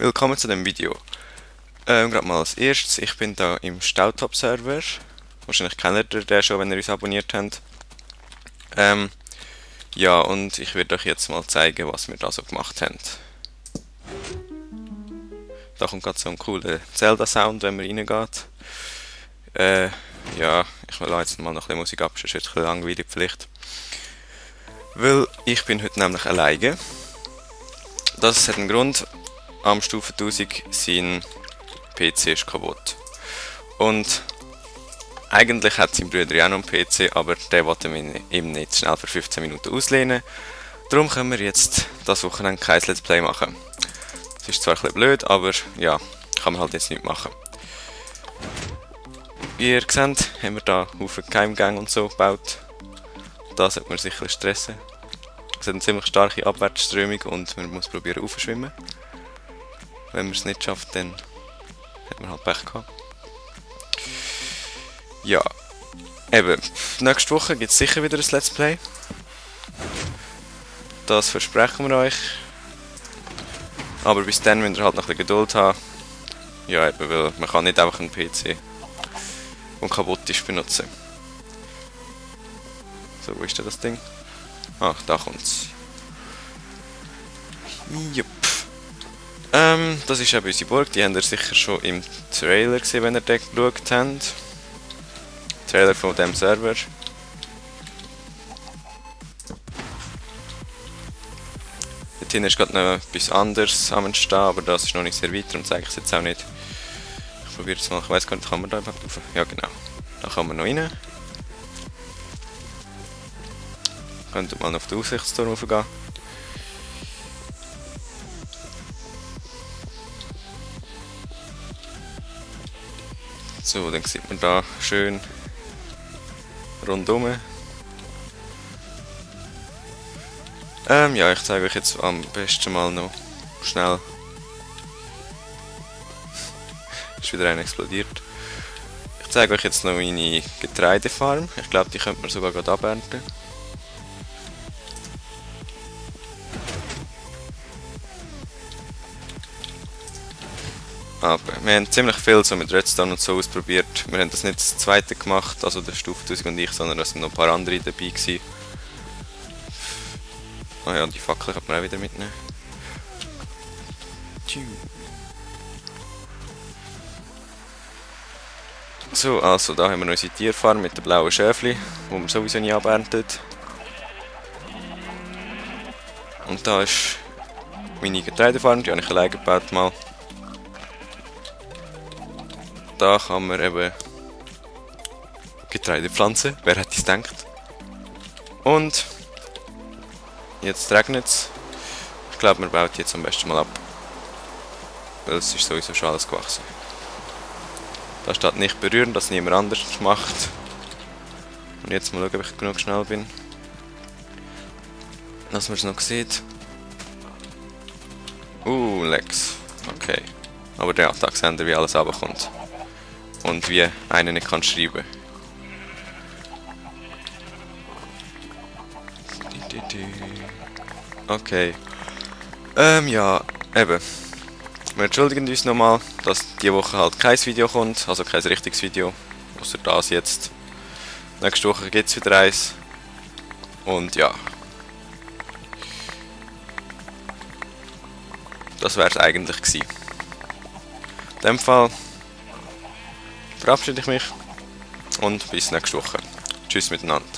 Willkommen zu dem Video. Gerade mal als erstes, ich bin da im Stautop-Server. Wahrscheinlich kennt ihr den schon, wenn ihr uns abonniert habt. Ja, und ich werde euch jetzt mal zeigen, was wir da so gemacht haben. Da kommt gerade so ein cooler Zelda-Sound, wenn man reingeht. Ja, ich will jetzt mal noch ein bisschen Musik ab, sonst wird es ein bisschen langweilig vielleicht. Weil ich bin heute nämlich alleine. Das hat einen Grund. Am Stufe 1000 sein PC ist kaputt. Und eigentlich hat sein Bruder ja auch noch einen PC, aber der wollte ihm nicht schnell für 15 Minuten auslehnen. Darum können wir jetzt das Wochenende kein Let's Play machen. Das ist zwar ein bisschen blöd, aber ja, kann man halt jetzt nicht machen. Wie ihr seht, haben wir da Haufen Geheimgänge und so gebaut. Da sollte man sich ein bisschen stressen. Es hat eine ziemlich starke Abwärtsströmung und man muss probieren aufzuschwimmen. Wenn man es nicht schafft, dann hat man halt Pech gehabt. Ja, eben, nächste Woche gibt es sicher wieder ein Let's Play. Das versprechen wir euch. Aber bis dann müsst ihr halt noch ein bisschen Geduld haben. Ja, eben, weil man kann nicht einfach einen PC, der kaputt ist, benutzen. So, wo ist denn das Ding? Ach, da kommt's. Jupp. Das ist eben unsere Burg, die habt ihr sicher schon im Trailer gesehen, wenn ihr den geschaut habt. Trailer von dem Server. Dort hinten ist gerade noch etwas anderes am Entstehen, aber das ist noch nicht sehr weit, darum zeige ich es jetzt auch nicht. Ich probiere es mal, ich weiß gar nicht, kann man da überhaupt rauf? Ja genau, da kann man noch rein. Könnt mal auf den Aussichtsturm raufgehen. So, dann sieht man da schön rundum. Ja, ich zeige euch jetzt am besten mal noch schnell. Ist wieder einer explodiert. Ich zeige euch jetzt noch meine Getreidefarm. Ich glaube, die könnte man sogar gerade abernten. Aber wir haben ziemlich viel so mit Redstone und so ausprobiert. Wir haben das nicht das zweite gemacht, also der Stufe 1000 und ich, sondern es sind noch ein paar andere dabei gewesen. Ah ja, die Fackel kann man auch wieder mitnehmen. So, also da haben wir noch unsere Tierfarm mit den blauen Schäfli, die man sowieso nie aberntet. Und da ist meine Getreidefarm, die habe ich alleine gebaut mal. Da kann man eben Getreide pflanzen, wer hätte es gedacht. Und jetzt regnet es. Ich glaube, man baut jetzt am besten mal ab. Weil es ist sowieso schon alles gewachsen. Da steht nicht berühren, dass niemand anders macht. Und jetzt mal schauen, ob ich genug schnell bin. Dass man es noch sieht. Lex. Okay. Aber ja, da seht ihr, wie alles runterkommt. Und wie einer nicht kann schreiben. Okay. Ja, eben. Wir entschuldigen uns nochmal, dass diese Woche halt kein Video kommt, also kein richtiges Video. Außer das jetzt. Nächste Woche gibt es wieder eins. Und ja. Das wäre es eigentlich gewesen. In dem Fall verabschiede ich mich und bis nächste Woche. Tschüss miteinander.